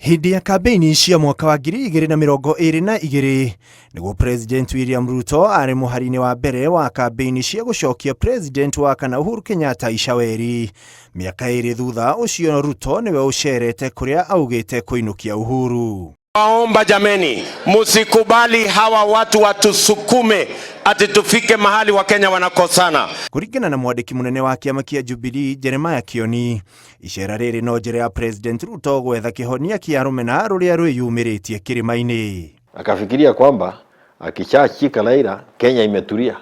Hĩndĩ ya kambĩini cia mwaka wa 2022 nĩguo President William Ruto arĩ mũhari-inĩ wa mbere wa kambĩini cia gũcokia President wa kana Uhuru Kenyatta Icaweri. Mĩaka 2 thutha ũcio Ruto nĩwe ũcerete kũrĩa augĩte kũinũkia Uhuru. Waomba jameni, musikubali hawa watu watusukume ati tufike mahali Wakenya wanakosana. Kũringana na mwandĩki mũnene wa kĩama kĩa Jubilee Jeremiah Kioni, icera rĩrĩ no njĩra ya President Ruto gwetha kĩhonia kĩa rũmena rũrĩa rwĩyumĩrĩtie kĩrĩma-inĩ. Akafikiria kwamba akishashika Raila Kenya imetulia,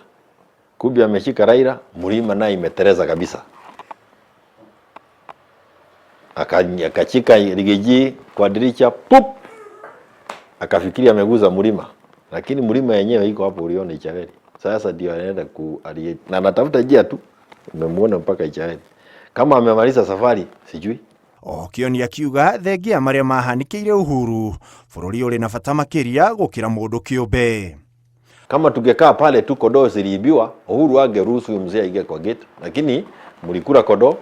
kumbe ameshika Raila, mlima naye imetereza kabisa. Akachika Riggy G kwa dirisha pup, akafikiria ameguza mlima, lakini mlima yenyewe iko hapo, uliona Ichaweri. Sasa ndio anaenda ku na anatafuta njia tu, umemuona mpaka Ichaweri. Kama amemaliza safari sijui. O Kioni akiuga thengia marĩa mahanĩkĩire Uhuru, bũrũri ũrĩ na bata makĩria gũkĩra mũndũ kĩũmbe. Kama tungekaa pale tu kondoo ziliibiwa, Uhuru angeruhusu huyo mzee aingie kwa gate, lakini mlikula kondoo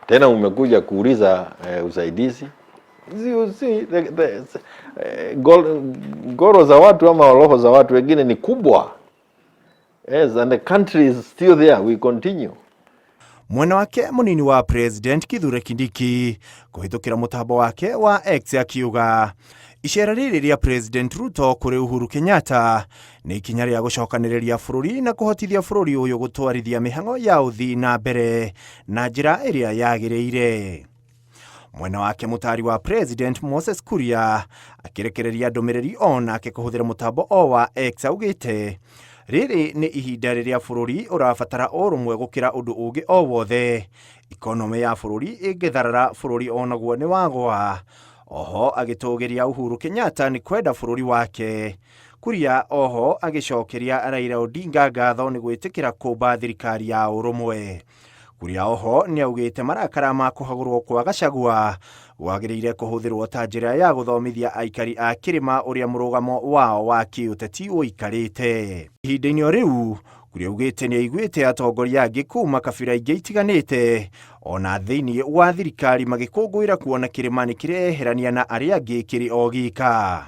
tena umekuja kuuliza usaidizi. Si, goro za watu ama roho za watu wengine ni kubwa. Yes, and the country is still there. We continue. Mwena wake mũnini wa President Kithure Kindiki kũhĩtũkĩra mũtambo wake wa X akiuga icera rĩrĩ rĩa President Ruto kũrĩ Uhuru Kenyatta nĩ ikinya rĩa gũcokanĩrĩria bũrũri na kũhotithia bũrũri ũyũ gũtwarithia mĩhang'o ya ũthii na mbere na njĩra ĩrĩa yagĩrĩire. Mwena wake mũtari wa President Moses Kuria akĩrekereria ndũmĩrĩri onake kũhũthĩra mũtambo o wa X augĩte rĩrĩ nĩ ihinda rĩrĩa bũrũri ũrabatara ũrũmwe gũkĩra ũndũ ũngĩ o wothe. Ikonomĩ ya bũrũri ĩngĩtharara bũrũri onaguo nĩ wagwa. Oho agĩtũgĩria Uhuru Kenyatta nĩ kwenda bũrũri wake. Kuria oho agĩcokeria Raila Odinga ngatho nĩ gwĩtĩkĩra kũmba thirikari ya ũrũmwe. Kuria oho nĩ augĩte marakara ma kũhagũrwo kwa Gachagua gwagĩrĩire kũhũthĩrwo ta njĩra ya gũthomithia aikari a kĩrĩma ũrĩa mũrũgamo wao wa kĩũteti ũikarĩte. Ihinda-inĩ o rĩu Kuria augĩte nĩ aiguĩte atongoria angĩ kuma kabira ingĩ itiganĩte ona thĩinĩ wa thirikari magĩkũngũĩra kuona kĩrĩma nĩ kĩreherania na arĩa angĩ kĩrĩ o gika.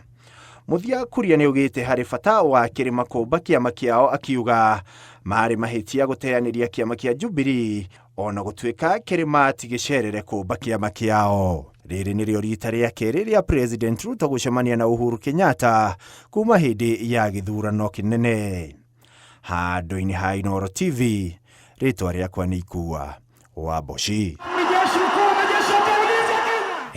Mũthia Kuria nĩ augĩte harĩ bata wa kĩrĩma kũmba kĩama kĩao akiuga marĩ mahĩtia gũteanĩria kĩama kĩa Jubilee ona gũtuĩka kĩrĩma ti gĩcerere kũmba kĩama kĩao. Rĩrĩ nĩrĩo rita rĩa kerĩ rĩa President Ruto gũcemania na Uhuru Kenyatta kuma hĩndĩ ya gĩthurano kĩnene. Handũ-inĩ ha Inooro TV, rĩtwa rĩakwa nĩ Ikua wa Mboci.